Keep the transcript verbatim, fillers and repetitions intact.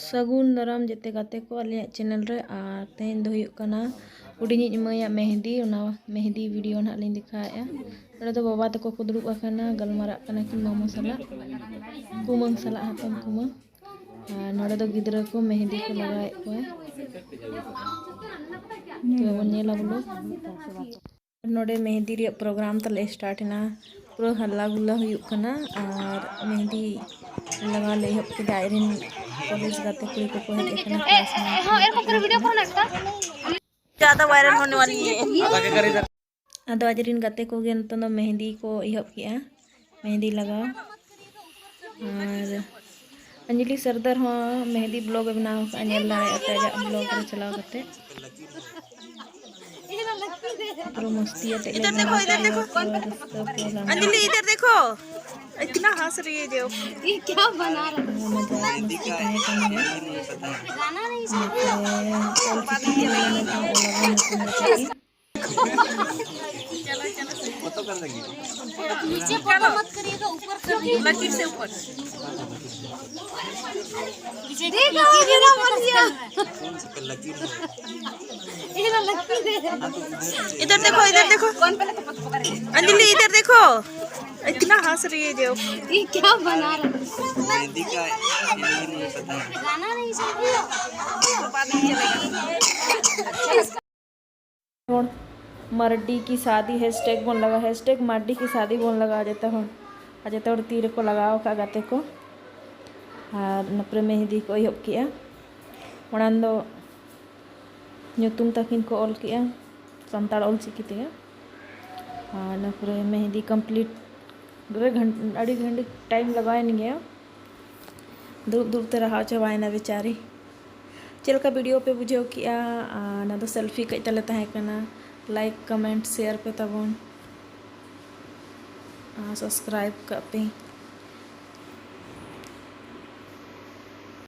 ᱥᱟᱹᱜᱩᱱ ᱫᱟᱨᱟᱢ ᱡᱮᱛᱮ ᱜᱟᱛᱮ ᱠᱚ ᱟᱞᱮᱭᱟᱜ ᱪᱮᱱᱮᱞ ᱨᱮ᱾ ᱟᱨ ᱛᱮᱦᱮᱧ ᱫᱚ ᱦᱩᱭᱩᱜ ᱠᱟᱱᱟ ᱦᱩᱰᱤᱧᱤᱡ ᱢᱟᱹᱭᱟᱜ ᱢᱮᱦᱮᱫᱤ, ᱚᱱᱟ ᱢᱮᱦᱮᱫᱤ ᱵᱷᱤᱰᱤᱭᱳ ᱱᱟᱦᱟᱜ ᱞᱤᱧ ᱫᱮᱠᱷᱟᱣᱮᱫᱼᱟ᱾ ᱱᱚᱰᱮ ᱫᱚ ᱵᱟᱵᱟ ᱛᱟᱠᱚ ᱠᱚ ᱫᱩᱲᱩᱵ ᱟᱠᱟᱱᱟ, ᱜᱟᱞᱢᱟᱨᱟᱜ ᱠᱟᱱᱟ ᱠᱤᱱ ᱢᱟᱢᱚ ᱥᱟᱞᱟᱜ, ᱠᱩᱢᱟᱹᱝ ᱥᱟᱞᱟᱜ, ᱦᱟᱛᱚᱢ ᱠᱩᱢᱟᱹᱝ᱾ ᱟᱨ ᱱᱚᱰᱮ ᱫᱚ ᱜᱤᱫᱽᱨᱟᱹ ᱠᱚ ᱢᱮᱦᱮᱫᱤ ᱠᱚ ᱞᱟᱜᱟᱣᱮᱫ ᱠᱚᱣᱟ᱾ ᱛᱚᱵᱮ ᱵᱚᱱ ᱧᱮᱞᱟ ᱵᱚᱞᱮ᱾ ᱱᱚᱰᱮ ᱢᱮᱦᱮᱫᱤ ᱨᱮᱭᱟᱜ ᱯᱨᱳᱜᱨᱟᱢ ᱛᱟᱞᱮ ᱥᱴᱟᱨᱴ ᱮᱱᱟ᱾ ᱯᱩᱨᱟᱹ ᱦᱟᱞᱞᱟ ᱜᱩᱞᱞᱟ ᱦᱩᱭᱩᱜ ᱠᱟᱱᱟ ᱟᱨ ᱢᱮᱦᱮᱫᱤ ᱞᱟᱜᱟᱣ ᱞᱮ ᱮᱦᱚᱵ ᱠᱮᱫᱟ᱾ ᱟᱡᱨᱮᱱ ᱠᱚᱞᱮᱡᱽ ᱜᱟᱛᱮ ᱠᱩᱲᱤ ᱠᱚᱠᱚ ᱦᱮᱡ ᱟᱠᱟᱱᱟ, ᱠᱞᱟᱥᱢᱮᱴ᱾ ज़्यादा वायरल होने वाली है। ᱟᱫᱚ ᱟᱡᱨᱮᱱ ᱜᱟᱛᱮ ᱠᱚᱜᱮ ᱱᱤᱛᱚᱝ ᱫᱚ ᱢᱮᱦᱮᱫᱤ ᱠᱚ ᱮᱦᱚᱵ ᱠᱮᱜᱼᱟ, ᱢᱮᱦᱮᱫᱤ ᱞᱟᱜᱟᱣ᱾ ᱟᱨ ᱚᱧᱡᱚᱞᱤ ᱥᱚᱨᱫᱟᱨ ᱦᱚᱸ ᱢᱮᱦᱮᱫᱤ ᱵᱞᱚᱜ ᱮ ᱵᱮᱱᱟᱣ ᱟᱠᱟᱫᱼᱟ, ᱧᱮᱞ ᱫᱟᱲᱮᱭᱟᱜᱼᱟ ᱯᱮ ᱟᱡᱟᱜ ᱵᱞᱚᱜ ᱨᱮ ᱪᱟᱞᱟᱣ ᱠᱟᱛᱮ᱾ ᱯᱩᱨᱟᱹ ᱢᱚᱥᱛᱤ ᱟᱛᱮ ᱞᱮ ᱤᱫᱷᱟᱨ ᱫᱮᱠᱷᱳ, ᱤᱫᱷᱟᱨ ᱫᱮᱠᱷᱳ᱾ ᱨᱟᱹᱥᱠᱟᱹ ᱯᱩᱨᱟᱹ ᱞᱟᱸᱫᱟ᱾ अंजलि, इधर देखो, इतना हंस रही है जो। ये क्या बना रहा है? ᱯᱩᱨᱟᱹ ᱢᱚᱡᱟ ᱢᱚᱥᱛᱤ ᱛᱟᱦᱮᱸ ᱠᱟᱱ ᱜᱮᱭᱟ᱾ ᱜᱟᱱᱟ ᱱᱟᱦᱤᱸ ᱪᱟᱦᱤᱭᱮ᱾ ᱚᱞ ᱪᱤᱠᱤ ᱛᱮ ᱞᱟᱹᱭ ᱞᱮᱱᱠᱷᱟᱱ ᱚᱞ ᱟᱵᱚᱱ ᱧᱩᱛᱩᱢ ᱠᱟᱛᱮ ᱜᱮ᱾ नीचे फोटो मत करिएगा, ऊपर कर दीजिए। लकीर से ऊपर। देखो, मेरा बन गया। ये तो लकीर है। इधर देखो, इधर देखो। अंजलि, इधर देखो। इतना हंस रही है जो। ये क्या बना रहा है? गाना नहीं सुन रही हो? ᱦᱚᱲ ᱢᱟᱨᱰᱤ ᱠᱤ ᱥᱟᱫᱤ ᱦᱮᱥᱴᱮᱜᱽ ᱵᱚᱱ ᱞᱟᱜᱟᱣᱟ, ᱦᱮᱥᱴᱮᱜᱽ ᱢᱟᱨᱰᱤ ᱠᱤ ᱥᱟᱫᱤ ᱵᱚᱱ ᱞᱟᱜᱟᱣᱟ ᱡᱚᱛᱚ ᱦᱚᱲ᱾ ᱟᱨ ᱡᱚᱛᱚ ᱦᱚᱲ ᱛᱤ ᱨᱮᱠᱚ ᱞᱟᱜᱟᱣ ᱟᱠᱟᱫ ᱜᱟᱛᱮ ᱠᱚ᱾ ᱟᱨ ᱤᱱᱟᱹ ᱯᱚᱨᱮ ᱢᱮᱦᱮᱫᱤ ᱠᱚ ᱮᱦᱚᱵ ᱠᱮᱜᱼᱟ᱾ ᱢᱟᱲᱟᱝ ᱫᱚ ᱧᱩᱛᱩᱢ ᱛᱟᱹᱠᱤᱱ ᱠᱚ ᱚᱞ ᱠᱮᱜᱼᱟ ᱥᱟᱱᱛᱟᱲ ᱚᱞ ᱪᱤᱠᱤ ᱛᱮᱜᱮ᱾ ᱟᱨ ᱤᱱᱟᱹ ᱯᱚᱨᱮ ᱢᱮᱦᱮᱫᱤ ᱠᱚᱢᱯᱞᱤᱴ ᱨᱮ ᱜᱷᱟᱱ-, ᱟᱹᱰᱤ ᱜᱷᱟᱹᱲᱤᱡ ᱴᱟᱭᱤᱢ ᱞᱟᱜᱟᱣᱮᱱ ᱜᱮᱭᱟ᱾ ᱫᱩᱲᱩᱵ ᱫᱩᱲᱩᱵ ᱛᱮ ᱨᱟᱦᱟᱣ ᱪᱟᱵᱟᱭᱮᱱᱟ ᱵᱮᱪᱟᱨᱤ᱾ ᱪᱮᱫ ᱞᱮᱠᱟ ᱵᱷᱤᱰᱤᱭᱳ ᱯᱮ ᱵᱩᱡᱷᱟᱹᱣ ᱠᱮᱜᱼᱟ? ᱟᱨ ᱚᱱᱟ ᱫᱚ ᱥᱮᱞᱯᱷᱤ ᱠᱟᱹᱡ ᱛᱟᱞᱮ ᱛᱟᱦᱮᱸ ᱠᱟᱱᱟ᱾ ᱞᱟᱭᱤᱠ, ᱠᱚᱢᱮᱱᱴ, ᱥᱮᱭᱟᱨ ᱯᱮ ᱛᱟᱵᱚᱱ᱾ ᱟᱨ ᱥᱟᱵᱥᱠᱨᱟᱭᱤᱵᱽ ᱠᱟᱜ ᱯᱮ᱾